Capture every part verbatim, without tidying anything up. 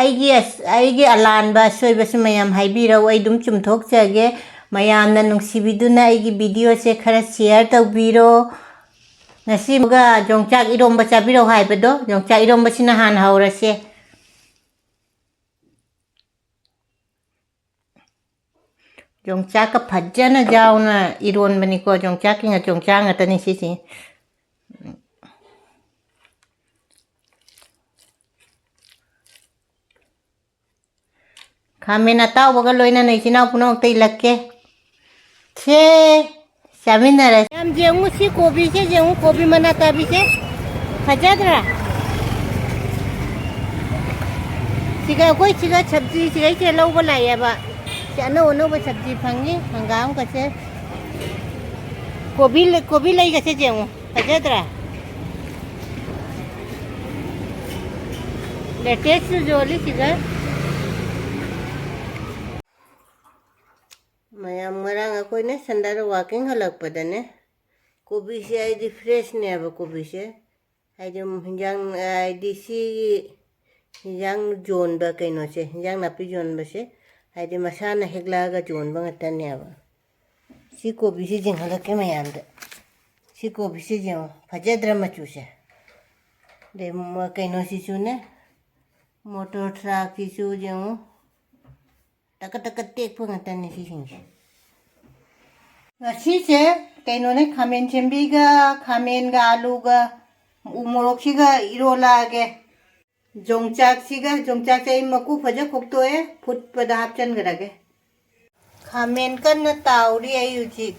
ꯑꯩꯒꯤ ꯑꯁ-, ꯑꯩꯒꯤ ꯑꯂꯥꯟꯕ ꯑꯁꯣꯏꯕꯁꯨ ꯃꯌꯥꯝ ꯍꯥꯏꯕꯤꯔꯛꯎ, ꯑꯩ ꯑꯗꯨꯝ ꯆꯨꯝꯊꯣꯛꯆꯒꯦ꯫ ꯃꯌꯥꯝꯅ ꯅꯨꯡꯁꯤꯕꯤꯗꯨꯅ ꯑꯩꯒꯤ videoꯁꯦ ꯈꯔ share ꯇꯧꯕꯤꯔꯣ꯫ ꯉꯁꯤꯒ ꯌꯣꯡꯆꯥꯛ ꯏꯔꯣꯝꯕ ꯆꯥꯕꯤꯔꯛꯑꯣ ꯍꯥꯏꯕꯗꯣ, ꯌꯣꯡꯆꯥꯛ ꯏꯔꯣꯝꯕꯁꯤꯅ ꯍꯥꯟꯅ ꯍꯧꯔꯁꯦ꯫ ꯌꯣꯡꯆꯥꯛꯀ ꯐꯖꯅ ꯌꯥꯎꯅ ꯏꯔꯣꯟꯕꯅꯤꯀꯣ, ꯌꯣꯡꯆꯥꯛꯀꯤ ꯉ-, ꯌꯣꯡꯆꯥꯛ ꯉꯥꯛꯇꯅꯤ ꯁꯤꯁꯦ꯫ ꯈꯥꯃꯦꯟ ꯑꯇꯥꯎꯕꯒ ꯂꯣꯏꯅꯅ ꯏꯆꯤꯟ ꯏꯅꯥꯎ ꯄꯨꯝꯅꯃꯛꯇ ꯏꯜꯂꯛꯀꯦ꯫ ꯁꯦ, ꯆꯥꯃꯤꯟꯅꯔꯁꯤ꯫ ꯌꯥꯝ ꯌꯦꯡꯉꯨ, ꯁꯤ ꯀꯣꯕꯤꯁꯦ ꯌꯦꯡꯉꯨ, ꯀꯣꯕꯤ ꯃꯅꯥ ꯇꯥꯕꯤꯁꯦ꯫ ꯐꯖꯗ꯭ꯔꯥ? ꯁꯤꯒ ꯑꯩꯈꯣꯏ ꯁꯤꯒ ꯁꯕꯖꯤ ꯁꯤꯒꯩꯁꯦ ꯂꯧꯕ ꯂꯥꯛꯑꯦꯕ꯫ ꯁꯤ ꯑꯅꯧ ꯑꯅꯧꯕ ꯁꯕꯖꯤ ꯐꯪꯉꯤ꯫ ꯍꯪꯒꯥꯝꯒꯁꯦ, ꯀꯣꯕꯤ ꯂꯩ-, ꯀꯣꯕꯤ ꯂꯩꯒꯁꯦ ꯌꯦꯡꯉꯨ꯫ ꯐꯖꯗ꯭ꯔꯥ? Lettuceꯁꯨ ꯌꯣꯜꯂꯤ ꯁꯤꯗ꯫ ꯃꯌꯥꯝ ꯉꯔꯥꯡ ꯑꯩꯈꯣꯏꯅ ꯁꯟꯗꯥꯗ walking ꯍꯜꯂꯛꯄꯗꯅꯦ, ꯀꯣꯕꯤꯁꯦ ꯑꯩꯗꯤ freshꯅꯦꯕ ꯀꯣꯕꯤꯁꯦ꯫ ꯍꯥꯏꯗꯤ ꯍꯤꯟꯖꯥꯡ, ꯍꯥꯏꯗꯤ ꯁꯤꯒꯤ ꯍꯤꯟꯖꯥꯡ ꯌꯣꯟꯕ ꯀꯩꯅꯣꯁꯦ, ꯍꯤꯟꯖꯥꯡ ꯅꯥꯄꯤ ꯌꯣꯟꯕꯁꯦ, ꯍꯥꯏꯗꯤ ꯃꯁꯥꯅ ꯍꯦꯛꯂꯛꯑꯒ ꯌꯣꯟꯕ ꯉꯥꯛꯇꯅꯦꯕ꯫ ꯁꯤ ꯀꯣꯕꯤꯁꯤ ꯌꯦꯡꯍꯜꯂꯛꯀꯦ ꯃꯌꯥꯝꯗ꯫ ꯁꯤ ꯀꯣꯕꯤꯁꯤ ꯌꯦꯡꯉꯣ, ꯐꯖꯗ꯭ꯔꯥ ꯃꯆꯨꯁꯦ? ꯑꯗꯩ ꯃ-, ꯀꯩꯅꯣꯁꯤꯁꯨꯅꯦ, ꯃꯣꯇꯣꯔ ꯊ꯭ꯔꯥꯛꯁꯤꯁꯨ ꯌꯦꯡꯉꯨ, ꯇꯀꯠ ꯇꯀꯠ ꯇꯦꯛꯄ ꯉꯥꯛꯇꯅꯦ ꯁꯤꯁꯤꯡꯁꯦ꯫ ꯉꯁꯤꯁꯦ ꯀꯩꯅꯣꯅꯦ, ꯈꯥꯃꯦꯟ ꯁꯦꯝꯕꯤꯒ, ꯈꯥꯃꯦꯟꯒ, ꯑꯥꯂꯨꯒ, ꯎ ꯃꯣꯔꯣꯛꯁꯤꯒ ꯏꯔꯣꯜꯂꯛꯑꯒꯦ꯫ ꯌꯣꯡꯆꯥꯛꯁꯤꯒ, ꯌꯣꯡꯆꯥꯛꯁꯦ ꯑꯩ ꯃꯀꯨ ꯐꯖ ꯈꯣꯛꯇꯣꯛꯑꯦ, ꯐꯨꯠꯄꯗ ꯍꯥꯞꯆꯤꯟꯈ꯭ꯔꯒꯦ꯫ ꯈꯥꯃꯦꯟ ꯀꯟꯅ ꯇꯥꯎꯔꯤ ꯑꯩ ꯍꯧꯖꯤꯛ,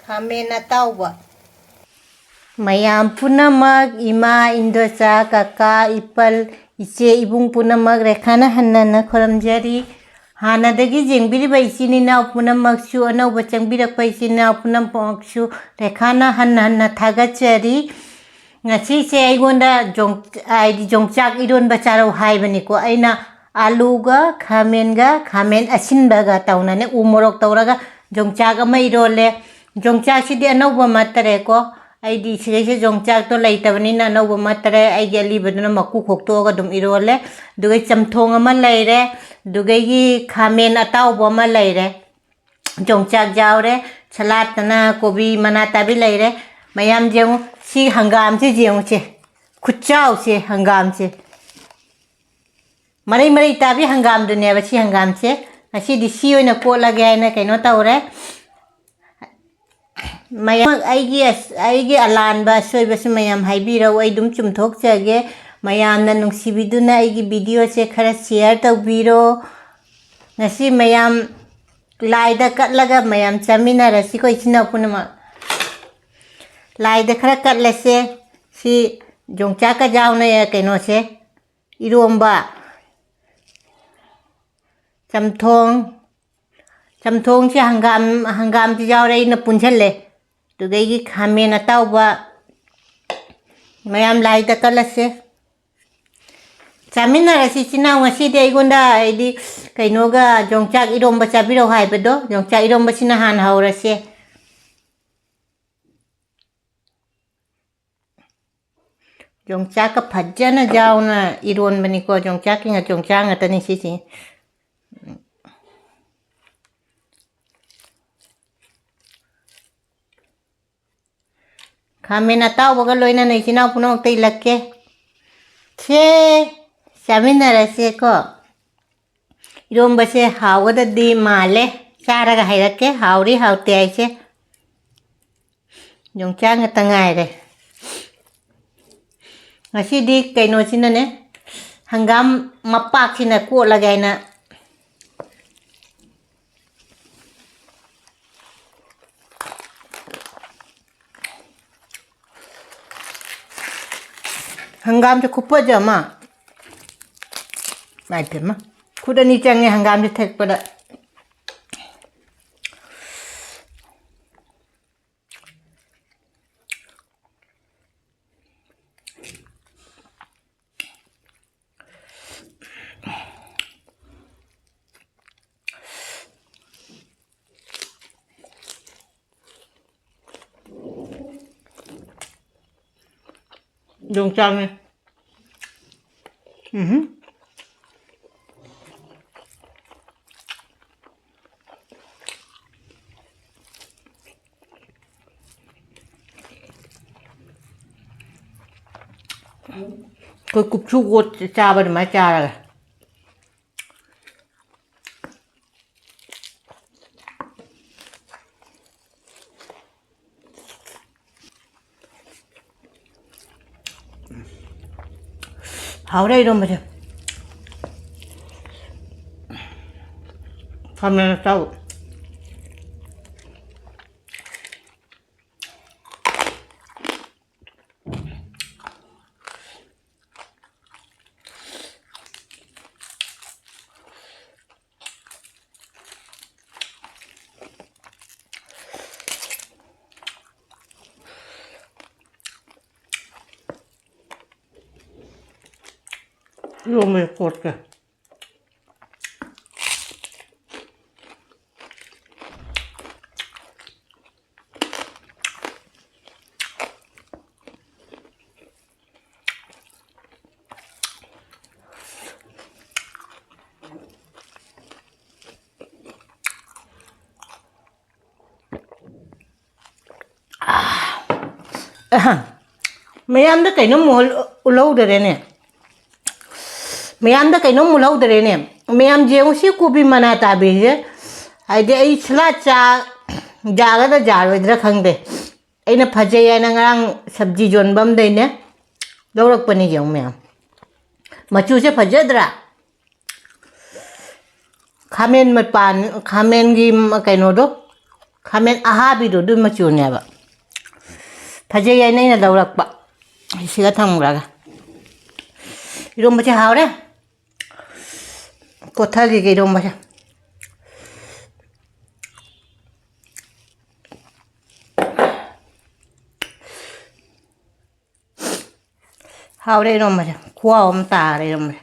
ꯈꯥꯃꯦꯟ ꯑꯇꯥꯎꯕ꯫ ꯃꯌꯥꯝ ꯄꯨꯝꯅꯃꯛ, ꯏꯃꯥ, ꯏꯟꯗꯣꯆꯥ, ꯀꯀꯥ, ꯏꯄꯜ, ꯏꯆꯦ, ꯏꯕꯨꯡ ꯄꯨꯝꯅꯃꯛ ꯔꯦꯈꯥꯅ ꯍꯟꯅ ꯍꯟꯅ ꯈꯨꯔꯨꯝꯖꯔꯤ꯫ ꯍꯥꯟꯅꯗꯒꯤ ꯌꯦꯡꯕꯤꯔꯤꯕ ꯏꯆꯤꯟ ꯏꯅꯥꯎ ꯄꯨꯝꯅꯃꯛꯁꯨ, ꯑꯅꯧꯕ ꯆꯪꯕꯤꯔꯛꯄ ꯏꯆꯤꯟ ꯏꯅꯥꯎ ꯄꯨꯝꯅꯃꯛꯁꯨ ꯔꯦꯈꯥꯅ ꯍꯟꯅ ꯍꯟꯅ ꯊꯥꯒꯠꯆꯔꯤ꯫ ꯉꯁꯤꯁꯦ ꯑꯩꯉꯣꯟꯗ ꯌꯣꯡ-, ꯍꯥꯏꯗꯤ ꯌꯣꯡꯆꯥꯛ ꯏꯔꯣꯟꯕ ꯆꯥꯔꯧ ꯍꯥꯏꯕꯅꯤꯀꯣ꯫ ꯑꯩꯅ ꯑꯥꯂꯨꯒ ꯈꯥꯃꯦꯟꯒ, ꯈꯥꯃꯦꯟ ꯑꯁꯤꯟꯕꯒ ꯇꯧꯅꯅꯦ, ꯎ ꯃꯣꯔꯣꯛ ꯇꯧꯔꯒ ꯌꯣꯡꯆꯥꯛ ꯑꯃ ꯏꯔꯣꯜꯂꯦ꯫ ꯌꯣꯡꯆꯥꯛꯁꯤꯗꯤ ꯑꯅꯧꯕ ꯅꯠꯇꯔꯦꯀꯣ, ꯑꯩꯗꯤ ꯁꯤꯗꯩꯁꯤꯗ ꯌꯣꯡꯆꯥꯛꯇꯣ ꯂꯩꯇꯕꯅꯤꯅ ꯑꯅꯧꯕ ꯑꯃ ꯇꯔꯦ꯫ ꯑꯩꯒꯤ ꯑꯂꯤꯕꯗꯨꯅ ꯃꯀꯨ ꯈꯣꯛꯇꯣꯛꯑꯒ ꯑꯗꯨꯝ ꯏꯔꯣꯜꯂꯦ꯫ ꯑꯗꯨꯒ ꯆꯝꯊꯣꯡ ꯑꯃ ꯂꯩꯔꯦ꯫ ꯑꯗꯨꯗꯒꯤ ꯈꯥꯃꯦꯟ ꯑꯇꯥꯎꯕ ꯑꯃ ꯂꯩꯔꯦ꯫ ꯌꯣꯡꯆꯥꯛ ꯌꯥꯎꯔꯦ꯫ ꯁꯂꯥꯠꯇꯅ ꯀꯣꯕꯤ ꯃꯅꯥ ꯇꯥꯕꯤ ꯂꯩꯔꯦ꯫ ꯃꯌꯥꯝ ꯌꯦꯡꯉꯨ꯫ ꯁꯤ ꯍꯪꯒꯥꯝꯁꯤ ꯌꯦꯡꯉꯨꯁꯦ꯫ ꯈꯨꯠꯆꯥꯎꯁꯦ ꯍꯪꯒꯥꯝꯁꯦ꯫ ꯃꯔꯩ ꯃꯔꯩ ꯇꯥꯕꯤ ꯍꯪꯒꯥꯝꯗꯨꯅꯦꯕ ꯁꯤ ꯍꯪꯒꯥꯝꯁꯦ꯫ ꯉꯁꯤꯗꯤ ꯁꯤ ꯑꯣꯏꯅ ꯀꯣꯠꯂꯒꯦ ꯍꯥꯏꯅ ꯀꯩꯅꯣ ꯇꯧꯔꯦ꯫ ꯃꯌꯥꯝ ꯑꯩꯒꯤ ꯑꯁ-, ꯑꯩꯒꯤ ꯑꯂꯥꯟꯕ ꯑꯁꯣꯏꯕꯁꯨ ꯃꯌꯥꯝ ꯍꯥꯏꯕꯤꯔꯛꯎ, ꯑꯩ ꯑꯗꯨꯝ ꯆꯨꯝꯊꯣꯛꯆꯒꯦ꯫ ꯃꯌꯥꯝꯅ ꯅꯨꯡꯁꯤꯕꯤꯗꯨꯅ ꯑꯩꯒꯤ ꯚꯤꯗꯤꯑꯣꯁꯦ ꯈꯔ ꯁꯤꯌꯔ ꯇꯧꯕꯤꯔꯣ꯫ ꯉꯁꯤ ꯃꯌꯥꯝ ꯂꯥꯏꯗ ꯀꯠꯂꯒ ꯃꯌꯥꯝ ꯆꯥꯃꯤꯟꯅꯔꯁꯤꯀꯣ, ꯏꯆꯤꯟ ꯏꯅꯥꯎ ꯄꯨꯝꯅꯃꯛ꯫ ꯂꯥꯏꯗ ꯈꯔ ꯀꯠꯂꯁꯦ꯫ ꯁꯤ ꯌꯣꯡꯆꯥꯛꯀ ꯌꯥꯎꯅ ꯀꯩꯅꯣꯁꯦ, ꯏꯔꯣꯝꯕ, ꯆꯝꯊꯣꯡ, ꯆꯝꯊꯣꯡꯁꯦ ꯍꯪꯒꯥꯝ, ꯍꯪꯒꯥꯝꯁꯨ ꯌꯥꯎꯔꯦ, ꯑꯩꯅ ꯄꯨꯟꯁꯤꯜꯂꯦ꯫ ꯑꯗꯨꯗꯒꯤ ꯈꯥꯃꯦꯟ ꯑꯇꯥꯎꯕ, ꯃꯌꯥꯝ ꯂꯥꯏꯗ ꯀꯠꯂꯁꯦ꯫ ꯆꯥꯃꯤꯟꯅꯔꯁꯤ ꯏꯆꯤꯟ ꯏꯅꯥꯎ꯫ ꯉꯁꯤꯗꯤ ꯑꯩꯉꯣꯟꯗ ꯍꯥꯏꯗꯤ ꯀꯩꯅꯣꯒ ꯌꯣꯡꯆꯥꯛ ꯏꯔꯣꯝꯕ ꯆꯥꯕꯤꯔꯛꯑꯣ ꯍꯥꯏꯕꯗꯣ, ꯌꯣꯡꯆꯥꯛ ꯏꯔꯣꯝꯕꯁꯤꯅ ꯍꯥꯟꯅ ꯍꯧꯔꯁꯦ꯫ ꯌꯣꯡꯆꯥꯛꯀ ꯐꯖꯅ ꯌꯥꯎꯅ ꯏꯔꯣꯟꯕꯅꯤꯀꯣ꯫ ꯌꯣꯡꯆꯥꯛꯀꯤ ꯉ-, ꯌꯣꯡꯆꯥꯛ ꯉꯥꯛꯇꯅꯤ ꯁꯤꯁꯦ꯫ ꯈꯥꯃꯦꯟ ꯑꯇꯥꯎꯕꯒ ꯂꯣꯏꯅꯅ ꯏꯆꯤꯟ ꯏꯅꯥꯎ ꯄꯨꯝꯅꯃꯛꯇ ꯏꯜꯂꯛꯀꯦ꯫ ꯁꯦ, ꯆꯥꯃꯤꯟꯅꯔꯁꯦꯀꯣ꯫ ꯏꯔꯣꯝꯕꯁꯦ ꯍꯥꯎꯒꯗꯗꯤ ꯃꯥꯜꯂꯦ꯫ ꯆꯥꯔꯒ ꯍꯥꯏꯔꯛꯀꯦ, ꯍꯥꯎꯔꯤ ꯍꯥꯎꯇꯦ ꯍꯥꯏꯁꯦ꯫ ꯌꯣꯡꯆꯥꯛ ꯉꯥꯛꯇ ꯉꯥꯏꯔꯦ꯫ ꯉꯁꯤꯗꯤ ꯀꯩꯅꯣꯁꯤꯅꯅꯦ, ꯍꯪꯒꯥꯝ ꯃꯄꯥꯛꯁꯤꯅ ꯀꯣꯠꯂꯒꯦ ꯍꯥꯏꯅ꯫ ꯍꯪꯒꯥꯝꯁꯦ ꯈꯨꯐꯖ ꯑꯃ꯫ ꯏꯃꯥꯏ ꯄꯦꯝꯃ꯫ ꯈꯨꯠ ꯑꯅꯤ ꯆꯪꯉꯦ ꯍꯪꯒꯥꯝꯁꯦ ꯊꯦꯛꯄꯗ꯫ ꯌꯣꯡꯆꯥꯛꯅꯦ꯫ ꯎꯝꯍꯨꯝ꯫ ꯑꯩꯈꯣꯏ ꯀꯨꯞꯁꯨ ꯑꯣꯠ ꯆꯥꯕ ꯑꯗꯨꯃꯥꯏꯅ ꯆꯥꯔꯒ꯫ ꯍꯥꯎꯔꯦ ꯏꯔꯣꯝꯕꯁꯦ꯫ ꯈꯥꯃꯦꯟ ꯑꯇꯥꯎꯕ꯫ ꯏꯔꯣꯝꯕꯁꯦ ꯀꯣꯠꯀꯦ꯫ ꯃꯌꯥꯝꯗ ꯀꯩꯅꯣꯝ ꯎꯍꯜ-, ꯎꯠꯍꯧꯗꯔꯦꯅꯦ꯫ ꯃꯌꯥꯝꯗ ꯀꯩꯅꯣꯝ ꯎꯠꯍꯧꯗꯔꯦꯅꯦ꯫ ꯃꯌꯥꯝ ꯌꯦꯡꯉꯨ ꯁꯤ ꯀꯣꯕꯤ ꯃꯅꯥ ꯇꯥꯕꯤꯁꯦ꯫ ꯍꯥꯏꯗꯤ ꯑꯩ ꯁꯂꯥꯠ ꯆꯥ ꯌꯥꯒꯗ꯭ꯔꯥ ꯌꯥꯔꯣꯏꯗ꯭ꯔꯥ ꯈꯪꯗꯦ꯫ ꯑꯩꯅ ꯐꯖꯩ ꯍꯥꯏꯅ ꯉꯔꯥꯡ ꯁꯕꯖꯤ ꯌꯣꯟꯕ ꯑꯃꯗꯩꯅꯦ ꯂꯧꯔꯛꯄꯅꯤ꯫ ꯌꯦꯡꯉꯨ ꯃꯌꯥꯝ, ꯃꯆꯨꯁꯦ ꯐꯖꯗ꯭ꯔꯥ? ꯈꯥꯃꯦꯟ ꯃꯄꯥꯟ, ꯈꯥꯃꯦꯟꯒꯤ ꯃ-, ꯀꯩꯅꯣꯗꯣ, ꯈꯥꯃꯦꯟ ꯑꯍꯥꯕꯤꯗꯣ, ꯑꯗꯨ ꯃꯆꯨꯅꯦꯕ꯫ ꯐꯖꯩ ꯍꯥꯏꯅ ꯑꯩꯅ ꯂꯧꯔꯛꯄ꯫ ꯁꯤꯒ ꯊꯝꯈ꯭ꯔꯒ꯫ ꯏꯔꯣꯝꯕꯁꯦ ꯍꯥꯎꯔꯦ꯫ ꯀꯣꯊꯈꯤꯒꯦ ꯏꯔꯣꯝꯕꯁꯦ꯫ ꯍꯥꯎꯔꯦ ꯏꯔꯣꯝꯕꯁꯦ꯫ ꯈꯨꯍꯥꯎ ꯑꯃ ꯇꯥꯔꯦ ꯏꯔꯣꯝꯕꯁꯦ꯫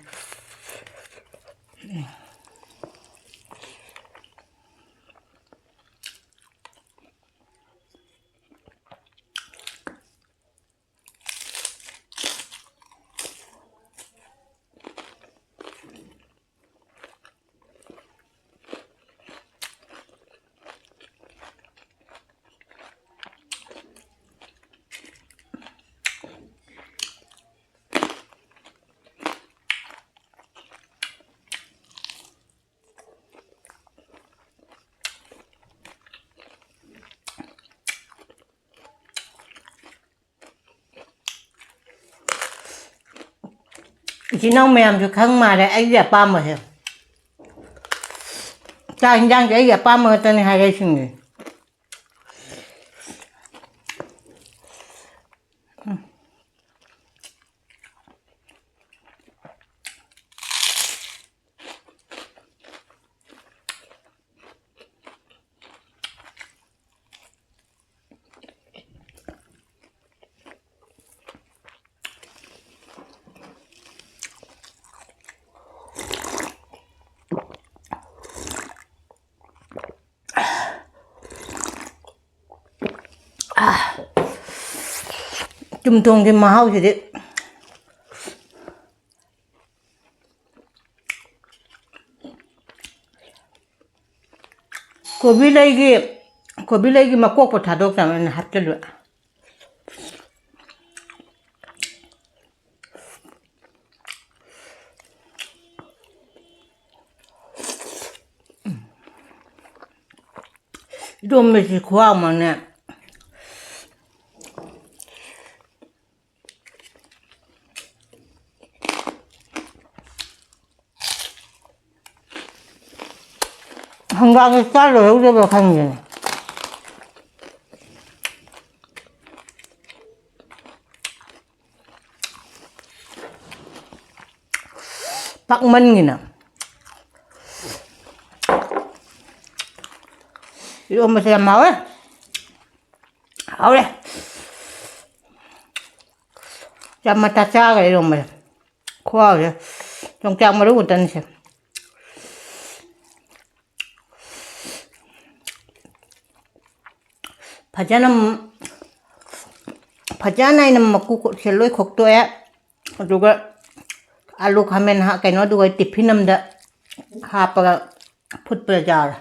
ꯏꯆꯤꯟ ꯏꯅꯥꯎ ꯃꯌꯥꯝꯁꯨ ꯈꯪ ꯃꯥꯜꯂꯦ ꯑꯩꯒꯤ ꯑꯄꯥꯝꯕꯁꯦ꯫ ꯆꯥꯛ ꯍꯤꯟꯖꯥꯡꯁꯦ ꯑꯩꯒꯤ ꯑꯄꯥꯝꯕ ꯉꯥꯛꯇꯅꯤ ꯍꯥꯏꯔꯛꯏꯁꯤꯡꯁꯦ꯫ ꯆꯨꯝꯊꯣꯡꯒꯤ ꯃꯍꯥꯎꯁꯤꯗꯤ꯫ ꯀꯣꯕꯤ ꯂꯩꯒꯤ, ꯀꯣꯕꯤ ꯂꯩꯒꯤ ꯃꯀꯣꯛꯄꯨ ꯊꯥꯗꯣꯛꯇꯕꯅ ꯍꯥꯞꯆꯤꯜꯂꯨ꯫ ꯏꯔꯣꯝꯕꯁꯤ ꯈꯨꯍꯥꯎ ꯑꯃꯅꯦ꯫ ꯍꯪꯒꯥꯝꯁꯦ ꯆꯥ ꯂꯣꯏꯍꯧꯗꯕ꯭ꯔꯥ ꯈꯪꯗꯦꯅꯦ꯫ ꯄꯥꯛꯃꯟꯒꯤꯅ꯫ ꯏꯔꯣꯝꯕꯁꯦ ꯌꯥꯝ ꯍꯥꯎꯋꯦ꯫ ꯍꯥꯎꯔꯦ꯫ ꯌꯥꯝ ꯃꯇꯥ ꯆꯥꯈ꯭ꯔꯦ ꯏꯔꯣꯝꯕꯁꯦ꯫ ꯈꯨꯍꯥꯎꯁꯦ꯫ ꯌꯣꯡꯆꯥꯛ ꯃꯔꯨ ꯈꯛꯇꯅꯤꯁꯦ꯫ ꯐꯖꯅ, ꯐꯖꯅ ꯑꯩꯅ ꯃꯀꯨ ꯀꯣꯠꯁꯦ ꯂꯣꯏ ꯈꯣꯛꯇꯣꯛꯑꯦ꯫ ꯑꯗꯨꯒ ꯑꯂꯨ, ꯈꯥꯃꯦꯟ ꯍꯥ-, ꯀꯩꯅꯣꯗꯨꯒ ꯇꯤꯐꯤꯟ ꯑꯃꯗ ꯍꯥꯞꯄꯒ ꯐꯨꯠꯄꯗ ꯌꯥꯔꯦ꯫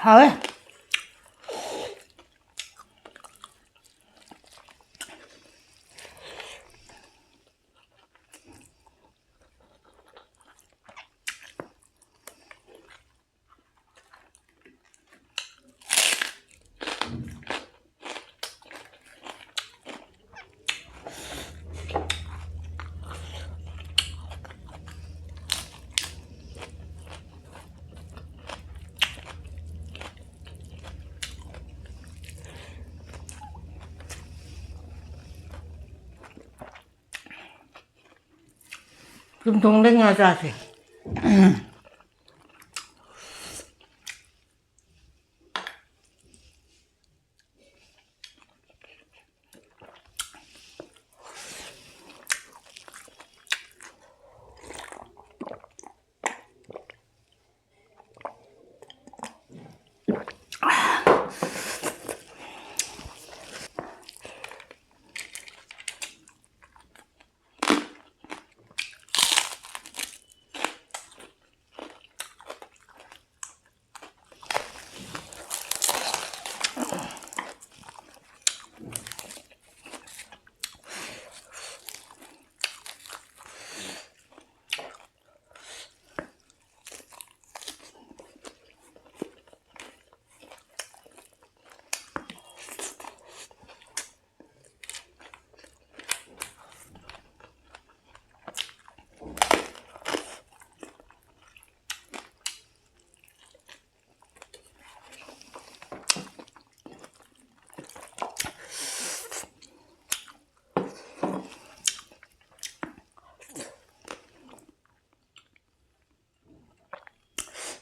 ꯍꯥꯎꯋꯦ꯫ ꯆꯝꯊꯣꯡꯗ ꯉꯥ ꯆꯥꯁꯦ꯫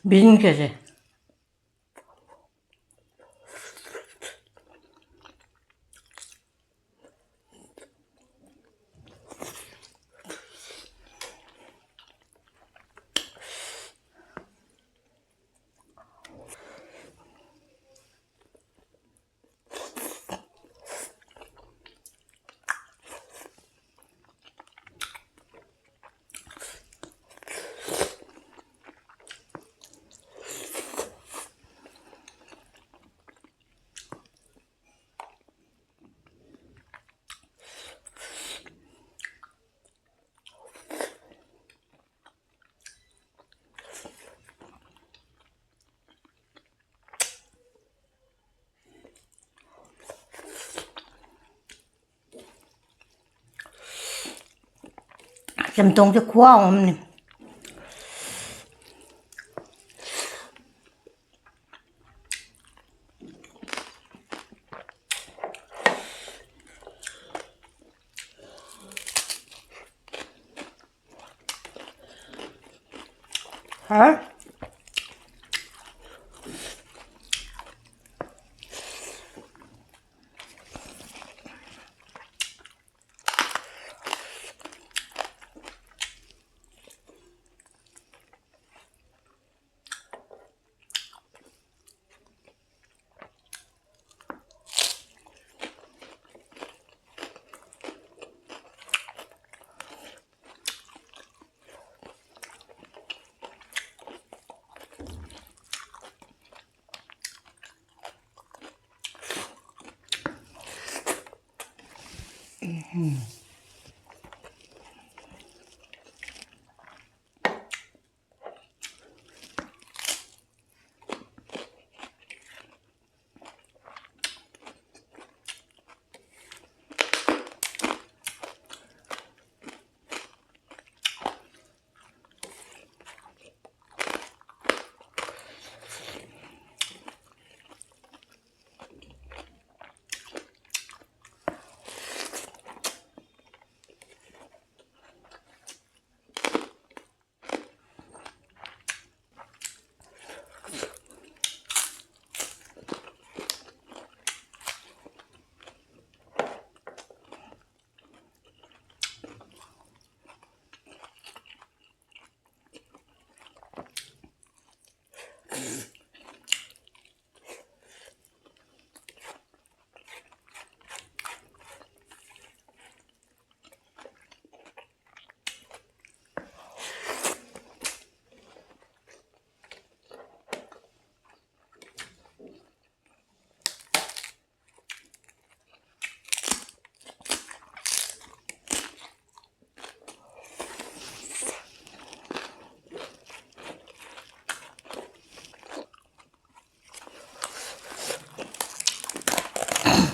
ꯕꯤꯟꯁꯀꯁꯦ꯫ ꯆꯝꯊꯣꯡꯁꯦ ꯈꯨꯍꯥꯎ ꯑꯃꯅꯤ꯫ ꯍꯥ?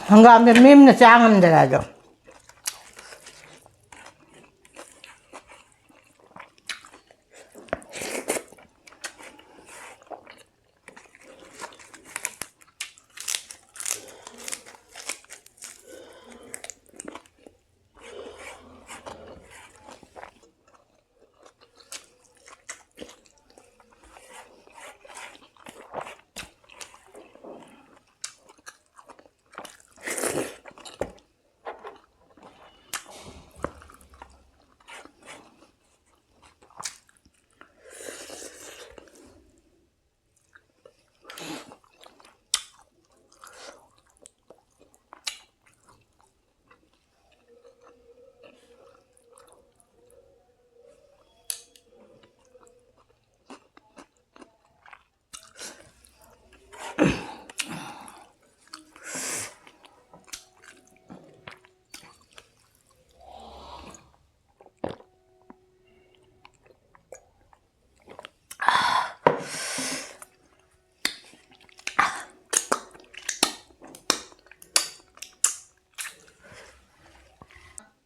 ꯍꯪꯒꯥꯝꯁꯦ ꯃꯤ ꯑꯃꯅ ꯆꯥ ꯉꯝꯗꯔꯦ ꯑꯗꯣ꯫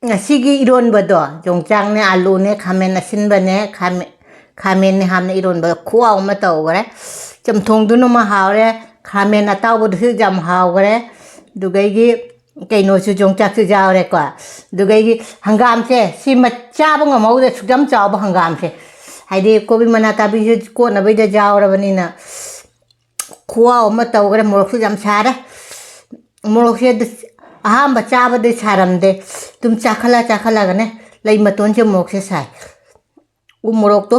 ꯉꯁꯤꯒꯤ ꯏꯔꯣꯟꯕꯗꯣ ꯌꯣꯡꯆꯥꯛꯅꯦ, ꯑꯥꯂꯨꯅꯦ, ꯈꯥꯃꯦꯟ ꯑꯁꯤꯟꯕꯅꯦ, ꯈꯥꯃꯦꯟ, ꯈꯥꯃꯦꯟꯅꯦ ꯍꯥꯞꯅ ꯏꯔꯣꯟꯕ ꯈꯨꯍꯥꯎ ꯑꯃ ꯇꯧꯈ꯭ꯔꯦ꯫ ꯆꯝꯊꯣꯡꯗꯨꯅ ꯑꯃ ꯍꯥꯎꯔꯦ, ꯈꯥꯃꯦꯟ ꯑꯇꯥꯎꯕꯗꯨꯁꯨ ꯌꯥꯝ ꯍꯥꯎꯈ꯭ꯔꯦ꯫ ꯑꯗꯨꯒꯩꯒꯤ ꯀꯩꯅꯣꯁꯨ, ꯌꯣꯡꯆꯥꯛꯁꯨ ꯌꯥꯎꯔꯦꯀꯣ꯫ ꯑꯗꯨꯒꯩꯒꯤ ꯍꯪꯒꯥꯝꯁꯦ ꯁꯤꯃ ꯆꯥꯕ ꯉꯝꯍꯧꯗꯦ, ꯁꯨꯛ ꯌꯥꯝ ꯆꯥꯎꯕ ꯍꯪꯒꯥꯝꯁꯦ꯫ ꯍꯥꯏꯗꯤ ꯀꯣꯕꯤ ꯃꯅꯥ ꯇꯥꯕꯤꯁꯨ ꯀꯣꯠꯅꯕꯩꯗ ꯌꯥꯎꯔꯕꯅꯤꯅ ꯈꯨꯍꯥꯎ ꯑꯃ ꯇꯧꯈ꯭ꯔꯦ꯫ ꯃꯣꯔꯣꯛꯁꯨ ꯌꯥꯝ ꯁꯥꯔꯦ꯫ ꯃꯣꯔꯣꯛꯁꯦ ꯑꯗꯨ ꯑꯍꯥꯟꯕ ꯆꯥꯕꯗꯤ ꯁꯥꯔꯝꯗꯦ, ꯑꯗꯨꯝ ꯆꯥꯈꯠꯂ ꯆꯥꯈꯠꯂꯒꯅꯦ ꯂꯩ ꯃꯇꯣꯟꯁꯦ ꯃꯣꯔꯣꯛꯁꯦ ꯁꯥꯏ꯫ ꯎ ꯃꯣꯔꯣꯛꯇꯣ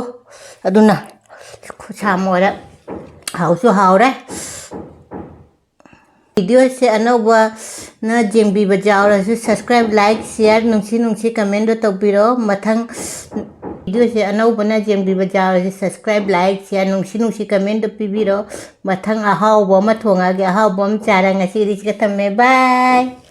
ꯑꯗꯨꯅ ꯈꯨꯠꯁꯥ ꯑꯃ ꯑꯣꯏꯔꯦ꯫ ꯍꯥꯎꯁꯨ ꯍꯥꯎꯔꯦ꯫ ꯚꯤꯗꯤꯑꯣꯁꯦ ꯑꯅꯧꯕꯅ ꯌꯦꯡꯕꯤꯕ ꯌꯥꯎꯔꯁꯨ subscribe, like, share, ꯅꯨꯡꯁꯤ ꯅꯨꯡꯁꯤ commentꯗꯣ ꯇꯧꯕꯤꯔꯣ꯫ ꯃꯊꯪ ꯚꯤꯗꯤꯑꯣꯁꯦ ꯑꯅꯧꯕꯅ ꯌꯦꯡꯕꯤꯕ ꯌꯥꯎꯔꯁꯨ subscribe, like, share, ꯅꯨꯡꯁꯤ ꯅꯨꯡꯁꯤ commentꯗꯣ ꯄꯤꯕꯤꯔꯣ꯫ ꯃꯊꯪ ꯑꯍꯥꯎꯕ ꯑꯃ ꯊꯣꯡꯉꯛꯑꯒꯦ, ꯑꯍꯥꯎꯕ ꯑꯃ ꯆꯥꯔ ꯉꯁꯤꯗꯤ ꯁꯤꯒ ꯊꯝꯃꯦ꯫ Bye꯫